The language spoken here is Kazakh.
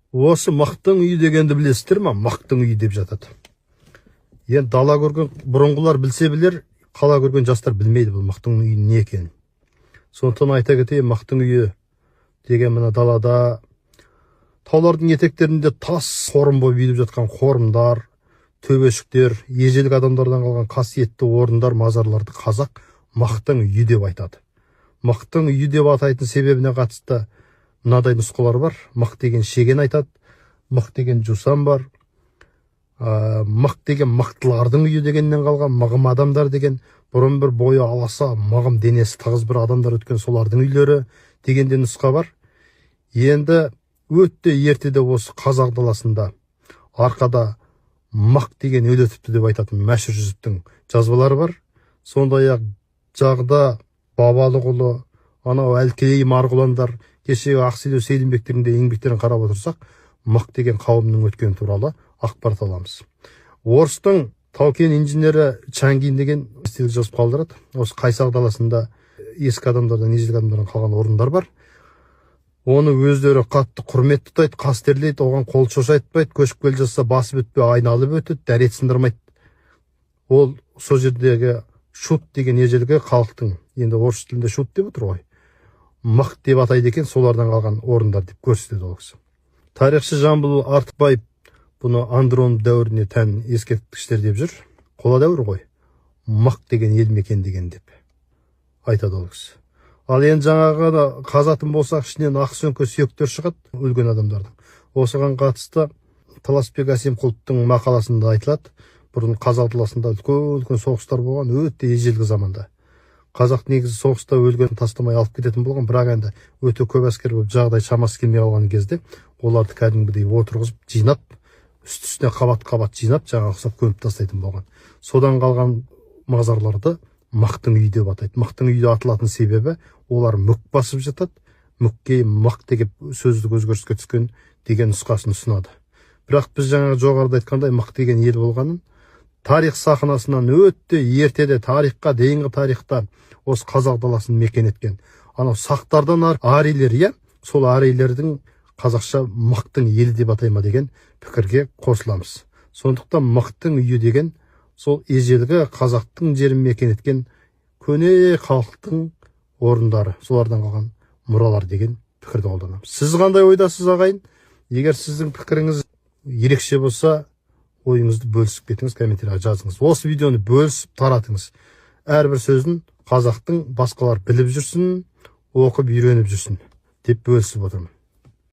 Осы Мықтың үйі дегенді білесіздер ма? Мықтың үйі деп жатады. Енді дала көрген бұрынғылар білсе білер, қала көрген жастар білмейді бұл Мықтың үйі не екенін. Сондықтан айта кетейін, Мықтың үйі деген мына далада, таулардың етектерінде тас қорым болып үйіліп жатқан қорымдар, төбешіктер, ежелгі адамдардан қалған қасиетті орындар, мазарларды қазақ Мықтың үйі деп айтады. Мықтың үйі деп атайтын себебіне қатысты мынадай нұсқалар бар. Мық деген шеген айтады, мық деген жусан бар, мық деген мықтылардың үйі дегеннен қалған, мығым адамдар деген, бұрын бір бойы аласа, мығым, денесі тығыз бір адамдар өткен, солардың үйлері деген де нұсқа бар. Енді өте ертеде осы қазақ даласында арқада Мық деген ел өтіпті деп айтатын Мәшһүр Жүсіптің жазбалары бар. Сондай ақ Жағда Бабалықұлы, анау Әлкей Марғұландар, кешегі Ақселеу Сейдімбектердің де еңбектерін қарап отырсақ, Мық деген қауымның өткені туралы ақпарат аламыз. Орыстың тау-кен инженері Чангин деген естелік жазып қалдырады. Осы Қайсақ даласында ескі адамдардан, ежелгі адамдардан қалған орындар бар. Оны өздері қатты құрмет тұтайды, қастерлейді, оған қол шошайтпайды, көшіп келе жатса басып өтпей, айналып өтеді, дәрет сындырмайды. Ол сол жердегі шут деген ежелгі халықтың, енді орыс тілінде шут деп отыр ғой, Мық деп атайды екен, солардан қалған орындар деп көрсетеді ол кісі. Тарихшы Жамбыл Артықбаев бұны Андронов дәуіріне тән ескерткіштер деп жүр. Қола дәуірі ғой, Мық деген ел мекен деген деп айтады ол кісі. Ал енді жаңағыны қазатын болсақ, ішінен ақ сөңке сүйектер шығады өлген адамдардың. Осыған қатысты Таласбек Әсемқұловтың мақаласында айтылады. Бұрын қазақ даласында үлкен үлкен соғыстар болған, өте ежелгі заманда. Қазақ негізі соғыста өлген тастамай алып кететін болған, бірақ енді өте көп әскер болып, жағдай шамасы келмей қалған кезде оларды кәдімгідей отырғызып, жинап, үсті үстіне қабат қабат жинап, жаңағы ұқсап көміп тастайтын болған. Содан қалған мазарларды Мықтың үйі деп атайды. Мықтың үйі аталатын себебі, олар мүк басып жатады, мүкке мық деген сөздік өзгеріске түскен деген нұсқасын ұсынады. Бірақ біз жаңағы жоғарыда айтқандай, Мық деген ел болғанын тарих сахнасынан өте ертеде, тарихқа дейінгі тарихта осы қазақ даласын мекен еткен анау сақтардан арийлер, иә, сол арийлердің қазақша Мықтың елі деп атай ма деген пікірге қосыламыз. Сондықтан Мықтың үйі деген сол ежелгі қазақтың жерін мекен еткен көне халықтың орындары, солардан қалған мұралар деген пікірді қолданамыз. Сіз қандай ойдасыз, ағайын? Егер сіздің пікіріңіз ерекше болса, ойыңызды бөлісіп кетіңіз, комментарийға жазыңыз. Осы видеоны бөлісіп таратыңыз. Әрбір сөзін қазақтың басқалар біліп жүрсін, оқып үйреніп жүрсін деп бөлісіп отырмын.